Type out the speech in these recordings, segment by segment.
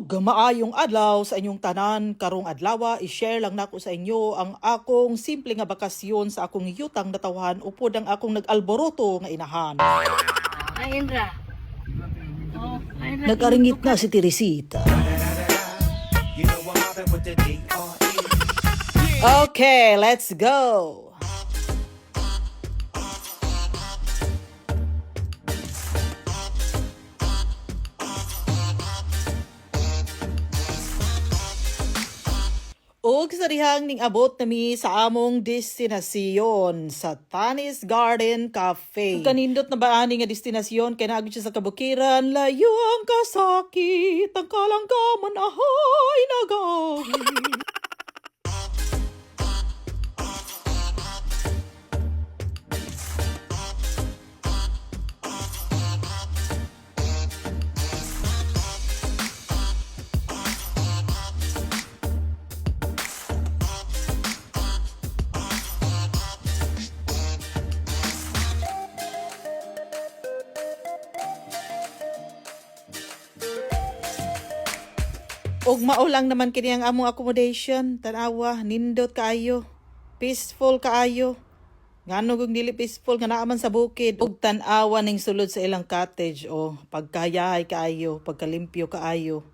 Ug maayong adlaw sa inyong tanan. Karong adlaw, i-share lang nako sa inyo ang akong simple nga bakasyon sa akong yutang natawhan upod ang akong nag-alboroto nga inahan. Ay, Indra. Oh, ay, Indra. Nag-aringit na si Teresita. You know I'm mobbing with the D.R.E. Okay, let's go. Ug sa dihang ning abot nami sa among destinasyon sa Tanis Garden Cafe. Kanindot na ba ani nga destinasyon kay naa gyud siya sa kabukiran, layo ang kasakit, ang kalanggaman ahay nagawi. Og mao lang naman kini ang among accommodation. Tanawa, nindot kaayo. Peaceful kaayo. Ngano kung dili peaceful nga naa man sa bukid. Og tan-awa ning sulod sa ilang cottage o pagkayahay kaayo, pagkalimpyo kaayo.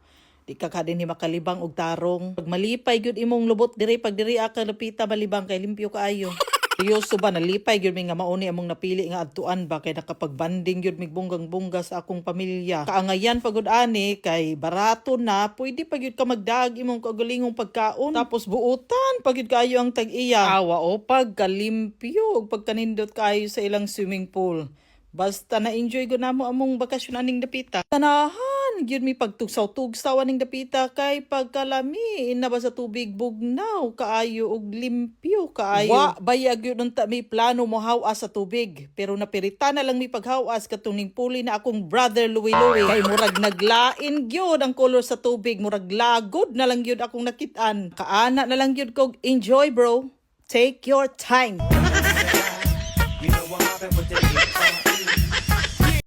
Di ka ka dinhi makalibang og tarong. Pag malipay gyud imong lubot diri, pag diri ka lapita malibang kay limpyo kaayo. Seryoso ba, nalipay gyud mi nga mao ni among napili nga adtuan ba kay nakapagbanding gyud mig bonggang-bongga sa akong pamilya. Kaangayan pagud ani kay barato na, pwede pa gyud ka magdaag imong kaugalingong pagkaon. Tapos buutan pa gyud kaayo ang tag-iya. Awa o pagkalimpyo ug pagkanindot kaayo sa ilang swimming pool. Basta na-enjoy ko namo among bakasyon aning dapita. Tanahan, gyud mi pagtugsaw-tugsaw aning dapita kay pagkalami na ba sa tubig bugnaw kaayo og limpyo kaayo. Wa bayag gyud unta mi plano mohawas sa tubig, pero napirita na lang mi paghawas katong ning puli na akong brother Louie Louie. Kay murag naglain gyud ang color sa tubig, murag lagod na lang gyud akong nakit-an. Kaana na lang gyud kog enjoy, bro. Take your time.